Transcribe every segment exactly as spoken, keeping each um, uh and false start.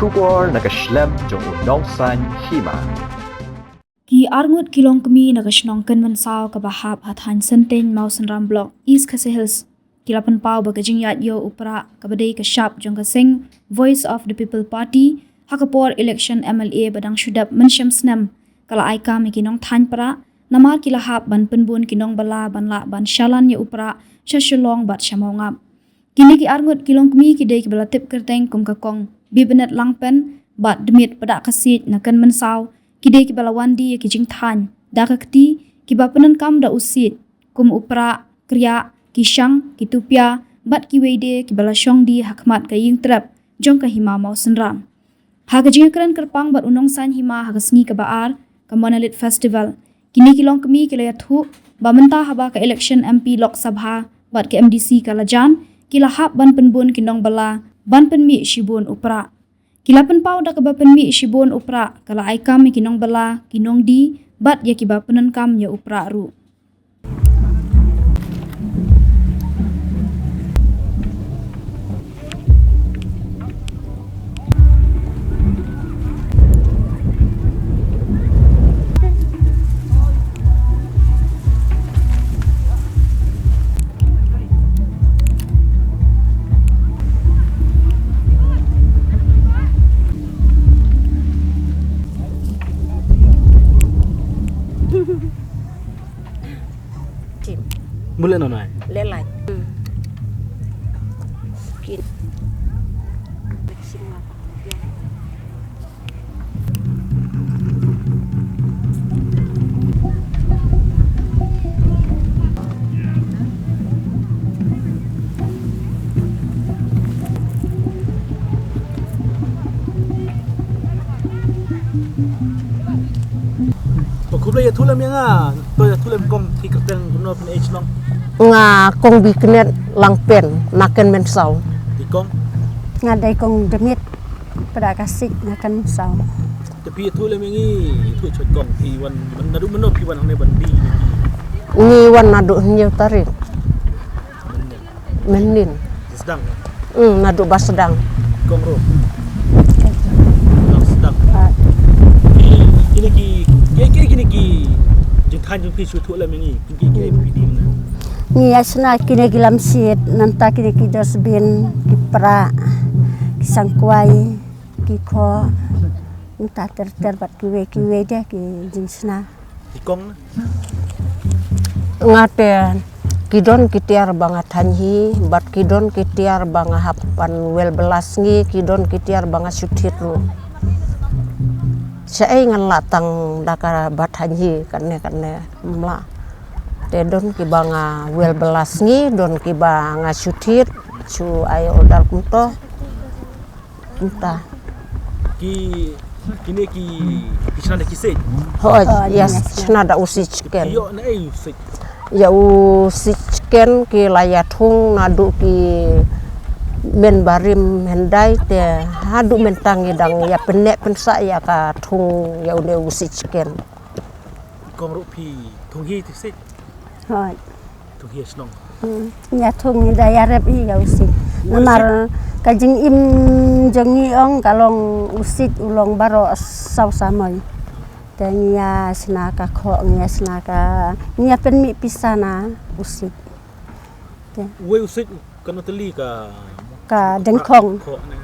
Khubor na ka shlem jong u nongsan hima. Ki arngut ki longkmie na ka shnong Kynmensaw kaba hap ha thaiñ Synteng Mawsynram Block East Khasi Hills ki la pynpaw ba ka jingïaid ïoh u prah kaba dei ka shap jong ka seng Voice of the People Party ha ka por election M L A ba dang shu dep mynshem snem ka la ai kam ïa ki nongthaiñ prah namar ki la hap ban pynbun ki nongbylla ban lah ban shalan ïa u prah sha Shillong bad sha Mawngap. Kine ki arngut ki longkmie ki dei kiba la tip kyrteng kum ka Kong Bibenet Langpen bad Dmit Pada Kasiej na Kynmensaw, ki dei kiba la wan die ïa ki jingthaiñ da ka kti kiba pyndonkam da u siej kum u prah, kriah, ki shang, ki tupia bad kiwei de kiba la shong die ha khmat ka ïing trep jong ka hima Mawsynram. Ha ka jingïakren kyrpang bad u nongsan hima ha ka sngi kaba ar ka Monolith Festival, kine ki longkmie ki la ïathuh ba mynta haba ka election M P Lok Sabha bad ka M D C ka la jan, ki la hap ban pynbun ki nongbylla ban pynmih shibun u prah. Ki la pynpaw da kaba pynmih shibun u prah ka la ai kam ïa ki nongbylla, ki nongdie bad ïa kiba pyndonkam ïa u prah ruh. Chin. Mule no nai. Lelai. Hmm. Chin. Ba khublei ïathuh lem ïa nga, to ïathuh lem kong, phi kyrteng kumno, phin ïa shnong? Nga kong Biknet Langpen, na Kynmensaw. Phi kong? Nga dei kong Demit, Pada Kasiej, na Kynmensaw. Te phi ïathuh lem ïa ngi, ïathuh choi kong, phi wan, naduh mynno phi wan hangne ban die? Ngi wan naduh hynñiew tarik. Mynnin. Sdang. Hmm, naduh ba sdang. Kong ruh. Kong sdang. Ah. Ki, kine ki, ki, ki, kine ki jingthaiñ jong phi, shu ïathuh lem ïa ngi. Ki, ki, ki, ki, ki, ki, ngi ïa shna kine ki lamshiet, nangta kine ki dustbin, ki prah, ki sangkwai, ki khoh, nangta ter ter bad kiwei kiwei de ki jingshna. Ki kong na? Nga te ki don ki tiar ba nga thaiñ hi, bad ki don ki tiar ba nga hap ban wel bylla sngi, ki don ki tiar ba nga shu thied ruh. Shaei ngan lah tang da kaba thaiñ hi kane kane, mla. Te don kiba nga wel bylla sngi, don kiba nga shu thied, shu ai order kumto. Kumta. Ki, kine ki, ki shna da ki siej? Hooid, hooid, ïa, ïa shna da u siej ken. Ki ïoh na ei u siej? Ïa u siej ken ki la ïa thung naduh ki mynbarim hyndai te haduh mynta ngi dang ïa pynneh pynsah ïa ka thung ïa une u siej ken. Kong ruh phi thung hi te siej? Hooid. Thung hi shnong. Hmm. Ngi ïa thung, ngi da ïa rep hi ïa u siej. Namar ka jingim jong ngi ong ka long u siej u long baroh saw samoi. Te ngi ïa shna ka khoh, ngi ïa shna ka, ngi ïa pynmih pisa na u siej. Te. Uwei u siej Katno tylli ka, ka dengkhong. Ka khoh ne.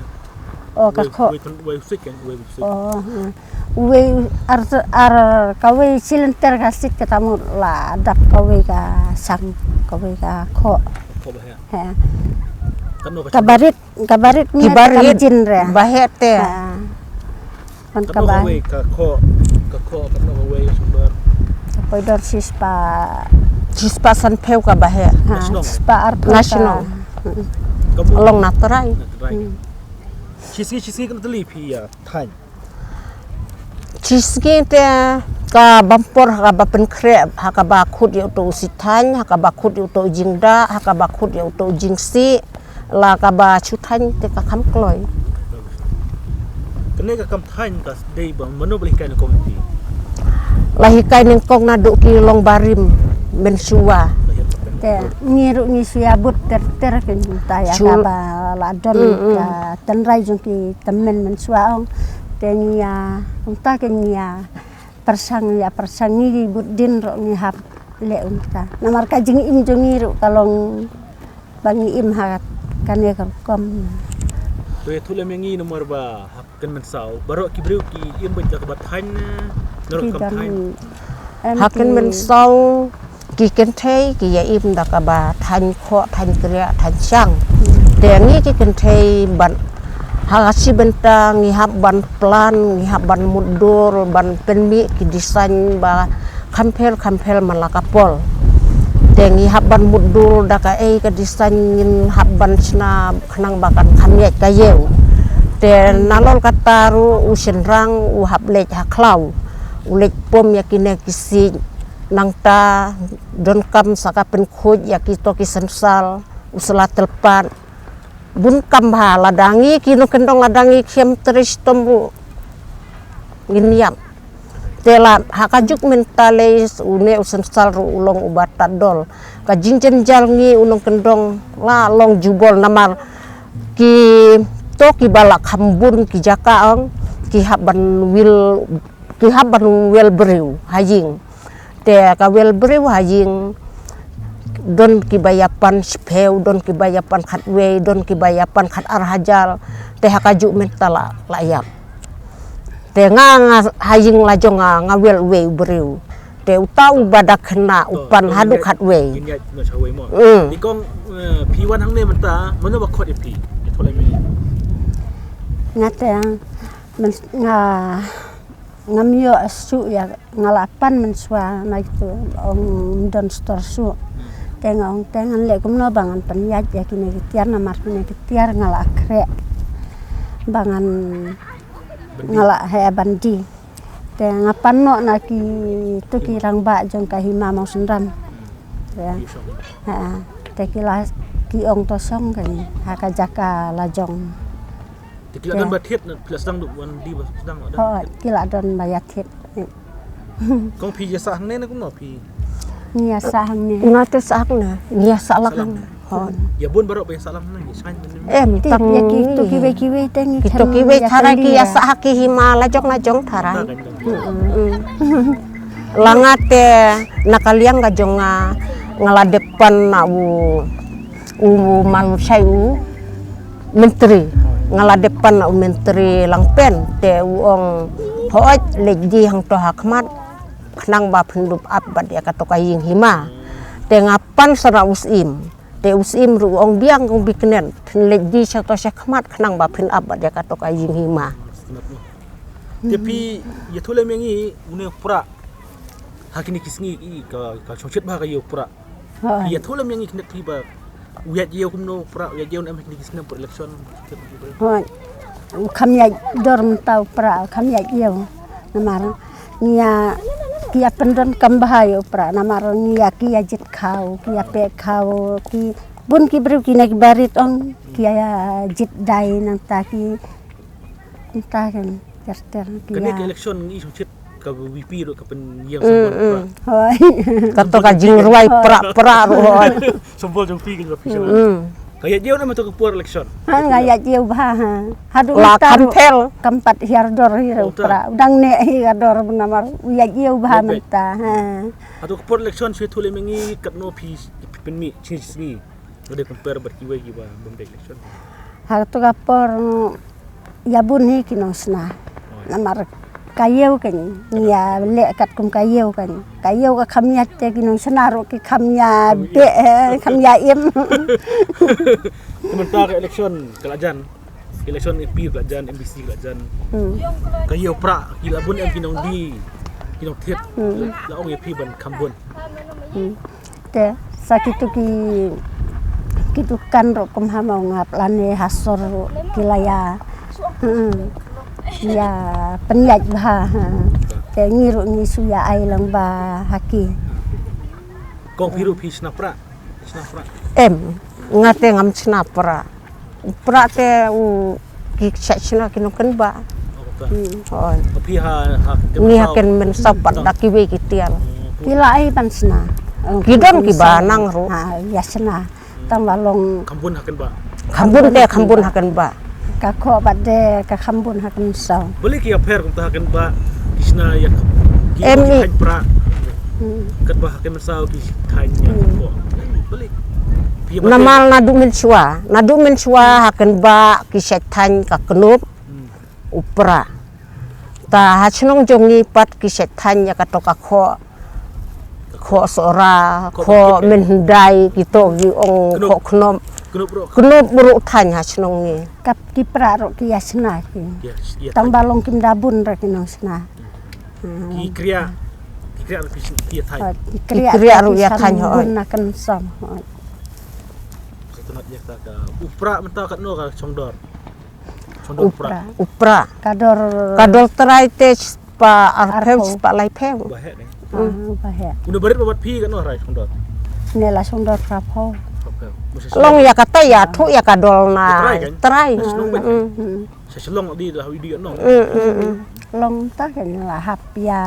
Oh, ka khoh. Wei, wei, wei siej kan, wei siej. Oh, hmm. Wei ar, ar kawei shilynter ka siej kata mut la dap kawei ka shang, kawei ka khoh. Khoh ba heh. Heh. Katno ka, ka barit, ka barit ki barit ka jin re. Ba heh te. Ha. Kan katno ka wei ka khoh, ka khoh, katno ka wei ka sumber? Ka poi dor shispah. Shispah sanphew ka ba heh. Ha, shispah arphew ka. Na shnong. Hmm. Ka mut long na trai. Na trai. Hmm. Shi sngi, shi sngi katno tylli phi ïa thaiñ? Shi sngi te ka bam por ha kaba pynkhreh, ha kaba khut ïa uto u siej thaiñ, ha kaba khut ïa uto u jingdah, ha kaba khut ïa uto u jingsih. La kaba shu thaiñ te ka kham kloi. Kane ka kam thaiñ ka dei ba mano ba la hikai nyngkong ïa phi? La hikai nyngkong naduh ki long barim mynshuwa. La hikai. Te ngi ruh ngi shu ïa bud ter ter kumta ïa kaba la don ka tynrai jong ki tymmen mynshuwa ong. Te ngi ïa kumta ngi ïa pyrshang ïa pyrshang ngi bud dien ruh ngi hap leh kumta. Namar ka jingim jong ngi ruh ka long ba ngi im ha kane ka rukom. To ïathuh lem ïa ngi namar ba ha Kynmen Saw baroh ki briew ki im beit da kaba thaiñ ne, na rukom thaiñ. Ha Kynmen Saw ki kynthei ki ïa im da kaba thaiñ khoh, thaiñ kriah, thaiñ shang. Te ngi ki kynthei ban ha ka shi bynta ngi hap ban plan, ngi hap ban mutdur, ban pynmih ki design ba kham pher kham pher man la ka por. Te ngi hap ban mutdur da kaei ka design ngin hap ban shna khnang ba kan kham ïaid ka ïew. Te nalor kata ruh u shynrang u hap leit ha khlaw, u leit pom ïa kine ki siej, nangta donkam sa ka pynkhuid ïa kito ki synsal, u sla tylpat. Bun kam bha, lada ngi ki nongkyndong, lada ngi kham trei shitom ruh ngin ïap. Te la ha ka juk mynta lei une u synsal ruh u long uba tad dol. Ka jingjynjar ngi u nongkyndong la long jubor namar kito kiba la kham bun ki jaka ong ki hap ban wel, ki hap ban wel briew ha ïing. Te ka wel briew ha ïing don kiba ïa pan shiphew, don kiba ïa pan khatwei, don kiba ïa pan khatar hajar. Te ha ka juk mynta la, la ïap. Te nga, nga ha ïing la jong nga, nga wel uwei u briew. Te uta uba da khynnah u pan haduh khatwei. Ngin ïaid noh shawei mo. Mm. Te kong, eh, phi wan hangne mynta, mano ba khot ïa phi? Ïathuh lem ïa ngi. Nga te, men, nga, ngam ïoh shuh ïa, nga la pan mynshuwa na itu ong don store shuh. Te nga ong te ngan leh kumno ba ngan pynïaid ïa kine ki tiar namar kine ki tiar nga la khreh ba ngan, nga la heh ban die. Te nga pan noh na kitu ki rangbah jong ka hima Mawsynram. Te, ha, te ki la, ki ong to shong kane ha ka jaka la jong. Te ki la don ba thied na, phi la sdang du wan die ba sdang la don. Hooid, ki la don ba ïa thied. Kong phi ïa sah hangne ne kumno phi? Ngi ïa sah hangne. Nga te sah hangne. Ngi ïa sah lang hangne. Hooid. Ïa bun baroh ba ïa sah lang hangne, ïa shaiñ hangne. Em, tang ïa kitu kiwei kiwei te ngi, kitu kiwei tharai ki ïa sah ha ki hima la jong la jong tharai. La nga te na ka liang ka jong nga, nga la dep pan na u, u Malushai u Myntri, nga la dep pan na u Myntri Langpen, te u ong, hooid, leit die hangto ha khmat, khnang ba phin dup ap bad ïa kato ka ïing hima. Te nga pan sa na u Syiem, te u Syiem ruh u ong biang kong Biknen, phin leit die shato sha khmat khnang ba phin ap bad ïa kato ka ïing hima. Te phi ïathuh lem ïa ngi une u Prah. Ha kine ki sngi ka, ka shongshit bha ka ïew Prah. Hooid. Ïathuh lem ïa ngi kine phi ba u ïaid ïew kumno Prah, u ïaid ïew ne em ha kine ki snem por election. Hooid. U kham ïaid dor mynta u Prah, u kham ïaid ïew. Namar ngi ïa, ki ïa pyndonkam bha ïa u Prah, namar ngi ïa, ki ïa jied khaw, ki ïa peh khaw, ki bun ki briew kine ki barit ong, ki ïa jied dai nangta ki Nta kan ter ter ki. Kane ka election ngi shongshit ka VPP ruh ka pynïeng symbol Prah. Hooid. Kato ka jingrwai Prah Prah ruh hooid. Symbol jong phi ka jong phi. Ka ïaid ïew ne em ha kato ka por election? Ha, nga ïaid ïew bha ha. Haduh mynta ruh kam pat hiar dor hi ruh Prah. Dang neh hi ka dor namar ïaid ïew bha mynta ha. Hato ka por election shu ïathuh lem ïa ngi katno phi pynmih shi sngi. Lada compare bad kiwei kiba bym dei election. Ha kato ka por ïa bun hi ki nongshna. Namar ka ïew kan ïa leh katkum ka ïew kan. Ka ïew ka kham ïa te ki nongshna ruh ki kham ïa beh, eh, kham ïa im. Te mynta ka election ka la jan. Election MP ka la jan, MDC ka la jan. Ka ïew Prah ki la bun em ki nongdie, ki nongthied. La ong ïa phi ban kham bun. Te sa kitu ki, kitu kan ruh kum ha Mawngap lane ha sor ruh ki la ïa, hmm, ïa pynïaid bha ha. Te ngi ruh ngi shu ïa ai lang bha ha ki. Kong phi ruh phi shna Prah? Shna Prah? Em, nga te ngam shna Prah. Prah te u ki shait shna ki nongkynbah. Hooid. Ngi ha Kynmen Saw pat da kiwei ki tiar. Ki la ai ban shna. Ki don kiba nang ruh. Ha, ïa shna. Tang ba long. Kham bun ha kynbah. Kham bun te, kham bun ha kynbah. Ka khoh bad de, ka kham bun ha kynsaw. Balei ki ïapher kumta ha kynbah, ki shna ïa ki, em, ki thaiñ pra. Hmm. Katba ha kynsaw ki thaiñ ïa ka khoh. Balei? Namar naduh mynshuwa, naduh mynshuwa ha kynbah ki shet thaiñ ka knup. Hmm. U pra. Ta ha shnong jong ngi pat ki shet thaiñ ïa kato ka khoh. Khoh Sohra, khoh Mynhyndai, kito ki ong khoh Knup. Knup ruh. Knup ruh thaiñ ha shnong ngi. Kap ki pra ruh ki ïa shna ki. Tang ba long kim da bun ruh ki nang shna. Hmm. Ki kriah, ki kriah ruh ki ïa thaiñ. Ki kriah ruh ïa thaiñ, hooid. Bun na kan som, hooid. Sa tnat ïa ka, u pra mynta katno ka shongdor. U pra. U pra. Ka dor. Ka dor trai te spah arphew, spah laiphew. Ba heh ne. Ah, ba heh. Une barit ba bad phi katno trai shongdor? Ne la shongdor phraphew. Long ïa kata ïathuh ïa ka dor na trai. Trai. Sa Shillong di da ha video no. Long ta kan la hap ïa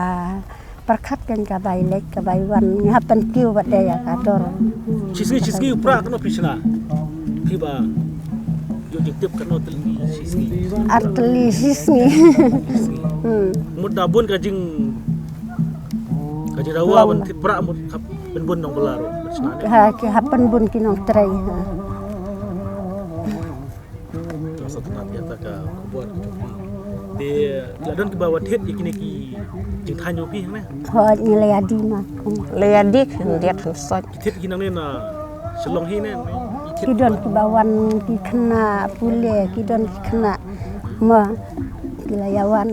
pyrkhat kan ka bai leit ka bai wan, nga hap pynkiew bad de ïa ka dor. Shisngi, shisngi u pra katno phi shna? Phi ba ïoh jingtip katno tylli shisngi? Ar tylli shisngi. Hmm. Mut da bun ka jing, ka jingdawa ban thied pra mut hap pynbun nongbylla ruh. Ha, ki hap pynbun ki nongtrei, ha. Nga sa tnat ïa kata ka khubor. Te la don kiba wan thied ïa kine ki jingthaiñ jong phi hangne? Hooid, ngi la ïa die ma. La ïa die khyndiat khynsoit. Ki thied ki nangne na Shillong hi ne? Ki don kiba wan ki khynnah pule, ki don ki khynnah ma. Ki la ïa wan.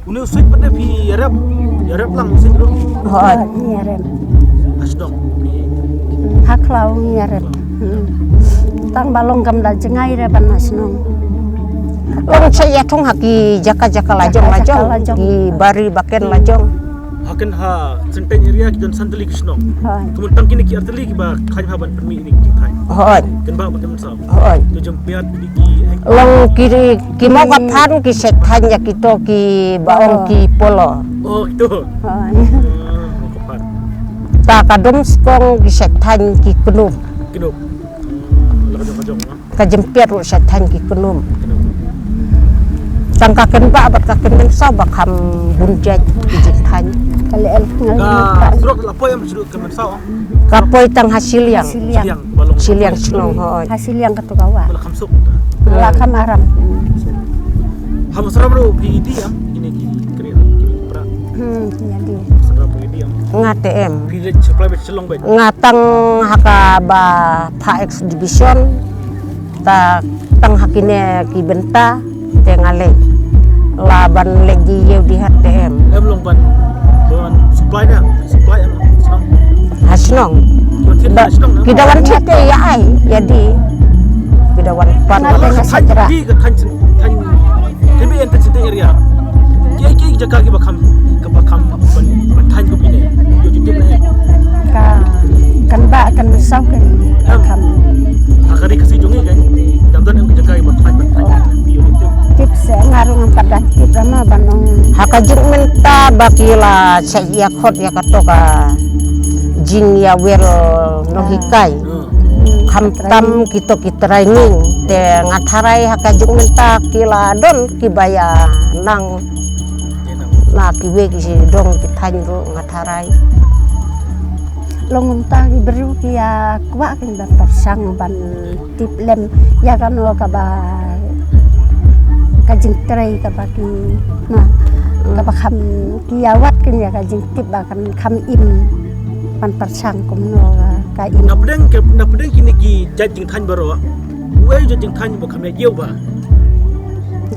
Une u suit pat de phi ïarep, ïarep lang u suit ruh. Hooid, ïarep. Ha shnong. Ha khlaw ïarep. Hmm. Tang ba long kam da jngai re ban ha shnong. Long sha ïathong ha ki jaka jaka lajong lajong. Ki bari baken lajong. Ha ken ha Senteng area ki don san tylli ki shnong. Hooid. Kumta tang kine ki ar tylli kiba khlaiñ ha ban pynmih ine ki jingthaiñ. Hooid. Ken ba ba ken sa. Hooid. To jam piat di ki. Long ki Ki mawkaphan ki shet thaiñ ïa kito kiba ong ki polo. Oh, kito. Hooid. Ah, mawkaphan. Ta ka Domskong ki shet thaiñ ki knup. Knup. Hmm, la ka jong ka jong, ah. Ka Jempiat ruh shet thaiñ ki knup. Knup. Tang ka Kynbah bad ka Kynmynsaw ba kham bun jait ki jingthaiñ. Ka leh el. Ka surok la poi em surok Kynmynsaw. Ka poi tang ha shiliang. Shiliang. Shiliang, ba long. Shiliang shnong, hooid. Ha shiliang kato ka wah. Ba la kham suk. La kham aram. Ha Mawsynram ruh phi die em? Kine ki, kine ki pra. Hmm, ïa die. Mawsynram ruh die em? Nga te em. Phi leit supply beit Shillong beit? Nga tang ha kaba phah exhibition. Ta tang ha kine ki bynta. Te nga leit. La ban leit die ïew die hat te em. Em long ban, ban supply na, supply em shnong. Ha shnong. Ki da wan thied te ïa ai, ïa die. Ki da wan pan. Nga te nga sa jrah. Ki ka thaiñ, thaiñ, thaiñ, thaiñ bi en thaiñ area. Ki, ki jaka kiba kham, kiba kham ban, ban thaiñ ko bine. Ïoh jingtip ne. Ka, kan ba, kan saw kan. Em. Kham. Ha ka ri Khasi jong ngi kan. Dang don em ka jaka kiba thaiñ ban thaiñ. Tip se nga ruh ngam pat da tip da ma ban ong. Ha ka jingmynta ba ki la shah ïa khot ïa kato ka jingïawir nonghikai. Hmm. Khamtam kito ki training te nga tharai ha ka jingmynta ki la don kiba ïa nang na kiwei ki dong ki thaiñ ruh nga tharai. Long kumta ki briew ki ïa kwah kin ban pyrshang ban tip lem ïa kano kaba ka jingtrei kaba ki na kaba kham ki ïa wad kin ïa ka jingtip ba kan kham im ban pyrshang kumno ka im. Na pdeng ke, na pdeng kine ki jait jingthaiñ baroh. Uei jait jingthaiñ ba kham ïa ïew ba.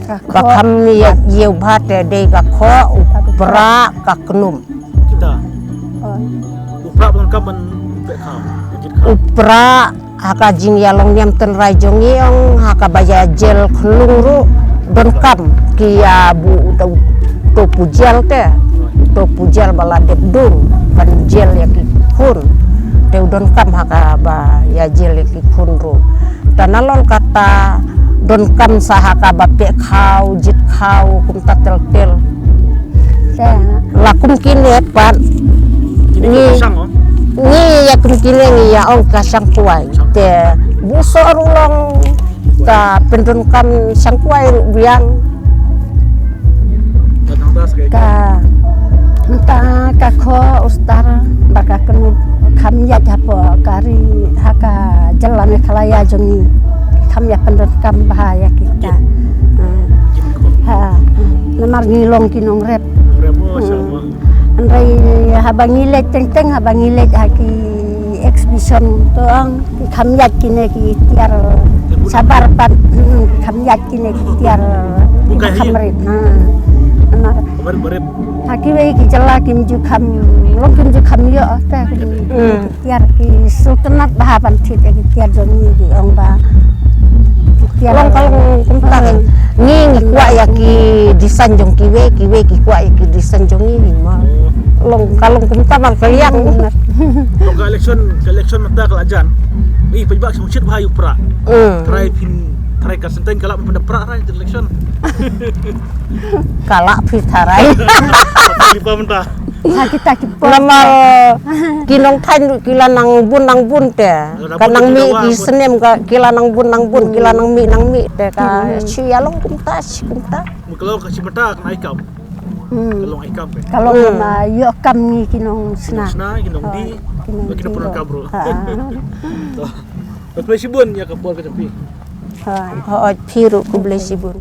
Ka khoh. Ba kham ïa ïew ba te dei ka khoh, u pra, ka knup. Kita. Oh. U pra ba donkam ban peit khaw, jit khaw. U pra ha ka jingïalong niam tynrai jong ngi ong ha kaba ïa jel khlung ruh donkam ki ïa bu to, to pujel te. To pujel ba la dep dung ban jel ïa ki khun. Te u donkam ha kaba ïa jel ïa ki khun ruh. Ta nalor kata donkam sa ha kaba peit khaw, jit khaw, kumta tel tel. Te. La kum kine pat Ngi, ngi ïa kum kine ngi ïa ong ka shangkwai. Te busoh ruh long, ka pyndonkam shangkwai ruh biang. Ka mynta ka khoh u star bad ka kynnoh kham ïaid hapoh ka ri ha ka jylla Meghalaya jong ngi. Kham ïa pyndonkam bha ïa kita. Ha. Ha. Namar ngi long ki nongrep. Hynrei haba ngi leit teng teng, haba ngi leit ha ki exhibition to ong, ki kham ïaid kine ki tiar shabar pat, hmm, ki kham ïaid kine ki tiar, ki kham rit. Ha. Namar ha kiwei ki jylla kim ju kham, long kim ju kham ïoh te ki tiar ki sngewtynnat bha ban thied ïa ki tiar jong ngi ki ong ba. Long ka long kumta. Ngi ngi kwah ïa ki design jong kiwei, kiwei ki kwah ïa ki design jong ngi, ma. Long ka long kumta, ma ka liang. Long ka election, ka election mynta ka la jan. Ei, pynbak shong shit bha ïa u prah. Trai phin, trai ka senteng ka la mynda prah trai election. Ka la phi tharai. Ki pa mynta. Ha kita ki pa. Namar ki nongthaiñ ruh ki la nang bun nang bun te. Ka nang mih ki snem ka ki la nang bun nang bun, ki la nang mih nang mih te ka shi ïa long kumta shi kumta. Ka long ka shi mynta ka nang ai kam. Hmm. Ka long ai kam. Ka long ma ïoh kam ngi ki nongsna. Sna ki nongdih. Ki nongdih. Ki nongpyndonkam ruh. Ha. Khublei shibun ïa ka por ka jong phi. Ha. Hooid, phi ruh khublei shibun.